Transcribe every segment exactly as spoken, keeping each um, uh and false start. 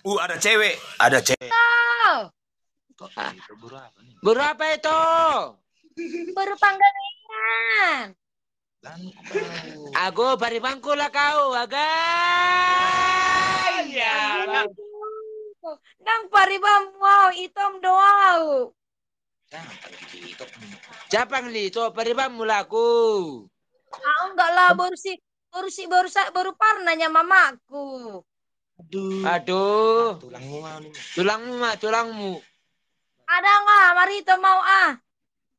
Uh, ada cewek, ada cewek. Tuh. Boru apa itu? Boru Panggabean. Ago, paribanku lah kau, agai. Ndang paribanmu au, itom do au. Japang li to, paribanmu lah aku. Au enggak lah, boru si, boru si, boru sa, boru parna nya mamakku. Aduh. Aduh. Tulangmu ma, tulangmu ma, tulangmu. Ada enggak, mari to mau ah.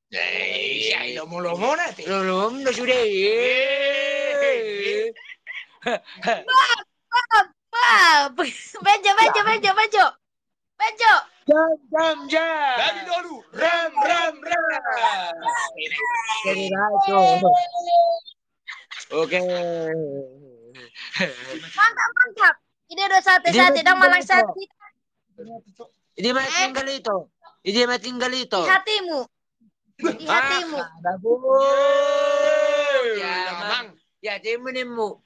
Eh, iya, lomo-lomo nanti. Lomo-lomo sudah. Bab, bab, bab. Bejo, bejo, bejo, bejo. Bejo. Jam, jam, jam. Dari dulu. Ram, ram, ram. Dari dulu. Oke. Mantap, mantap. Ide do sate, sate, dang malang sate. Ide ma tinggal itu. Ide ma tinggal itu. Di hatimu. Di hatimu. Bagus. Ya, Mang. Ya, hatimu nimmu.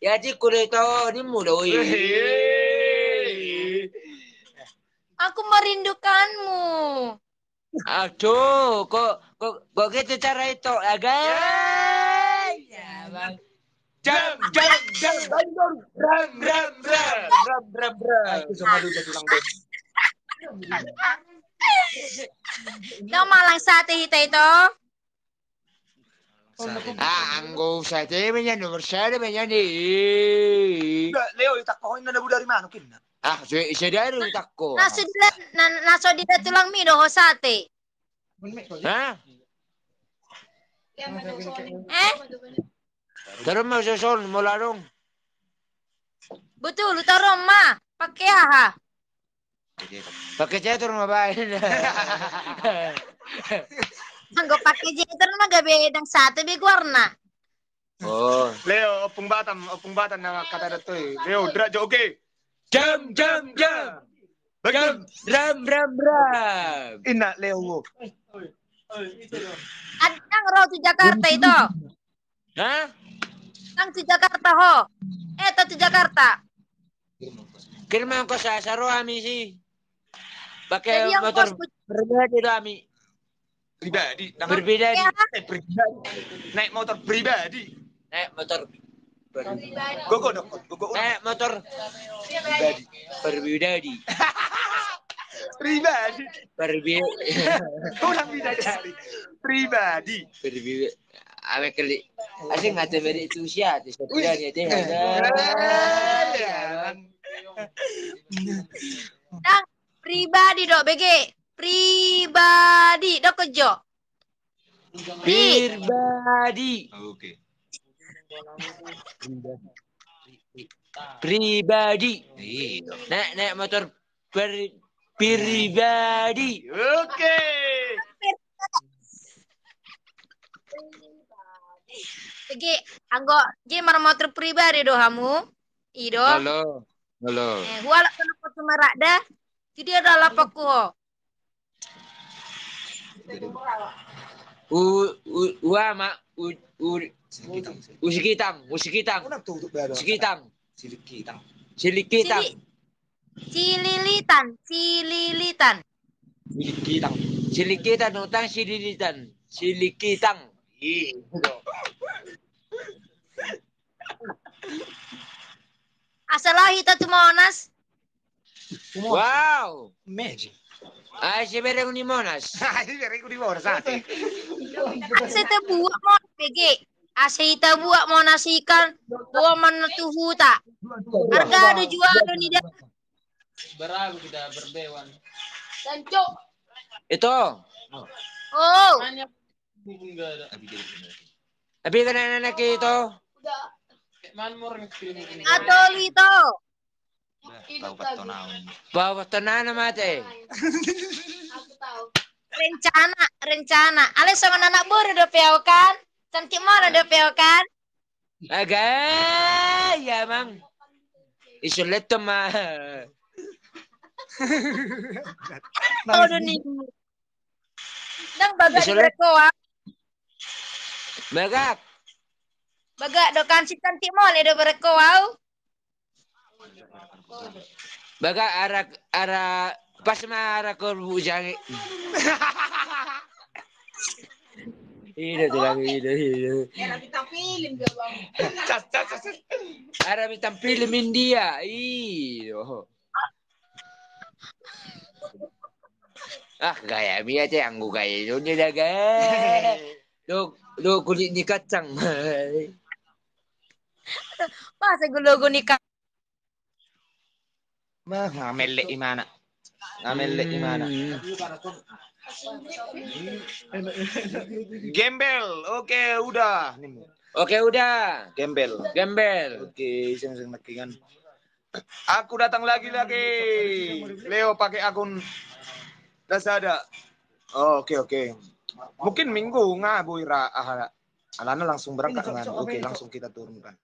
Ya, hatiku do itu, nimmu do. Aku merindukanmu. Aduh, kok, kok, kok gitu cara itu, agai? Ya, Bang. Jam, jam, jam, jam, ram, ram, ram, ram, ram, ram. Itu sama dulu tulang band. Nang malang sate hita itu. Ah, anggo sate ma nya, nomor sada ma nya ni. Enggak, Leo, itak kau ini ada budari manuk ini. Ah, so, sadari itak kau. Na so dila, na, na so dila tulangmi do ho sate. Hah? Eh? Taruh ma soson, mau larung. Betul, taruh ma. Pakai aha? Pakai jetor ma baen. Anggo pakai jetor ma gabe dang sate be goarna. Oh. Leo, Ompung Batam, Ompung Batam nama kata datoi. Leo, drak joge. Jam, jam, jam. Jam, ram, ram, ram. Inna, Leo. Adang ro tu Jakarta itu. Hah? Tang tu Jakarta ho. Eh, tang tu Jakarta. Kirim ongkos sa, saro ami si. Pakai motor pribadi do ami. Pribadi. Berbeda di. Eh, pribadi. Naik motor pribadi. Naik motor. Gogo dong, gogo. Naik motor. Pribadi. Pribadi. Pribadi. Orang bidadari. Pribadi. Pribadi. Ame kali. Asing ngate beri tu sia, tu sia. Wih. Dia, dia, dia. Eh, ya. Dang, pribadi do, bege. Pribadi do kejo. Pribadi. Oke. Pribadi. Iya. Naik, naik motor per-, pribadi. Oke. Ge, anggo, ge marmotor pribadi do hamu? I do. Halo. Halo. Eh, hualap tu marada. Jadi ada lapakku ho. U, u, ua ma, u, u, Usikitang, Usikitang. Usikitang. Silikitang. Silikitang. Sili-, Cililitan, Cililitan. Silikitang. Silikitang, utang Cililitan. Silikitang. Iya. Asa laho hita tu Monas. Wow. Amazing. Ai, sibereng ni Monas. Ai, sibereng ni Monas, ate. Asa hita buat Monas, bege. Asa hita buat Monas ikan. Buat mana tu huta. Harga ada jual ni dah. Beragu kita berbewan. Dan cok. Itu. Oh. Hanya. Tapi kan anak itu. Udah. Atau itu. Bah, tahu pattonau. Bah, pattonau mate. Rencana, rencana. Ale sama anak boru do peo kan? Cantik mana do peo kan? Aga, ya, Mang. Isolet ma. Oh, do ni. Dang bagak di bereko, ah. Bagak. Bagak do kan si cantik mole do bereko, au. Baga ara, ara, pas ma ara korbu jange. Ida tulang, ida, ida. Era bintang film dia, Bang. Cas, cas, cas, cas. Ara bintang film India. Iyo. Ah, gaya mi aja yang gaya itu dia dah, gaya. Do, do kulit ni kacang. Pas logo ni kacang. Bah, nga mellek imana. Nga mellek imana. Hmm. Gembel. Oke, udah. Oke, udah. Gembel. Gembel. Oke, seng, seng, nakingan. Aku datang lagi, lagi. Leo pakai akun Lazada. Oke, oke. Mungkin minggu nga boira aha. Alana langsung berangkat kan. Oke, langsung kita turunkan.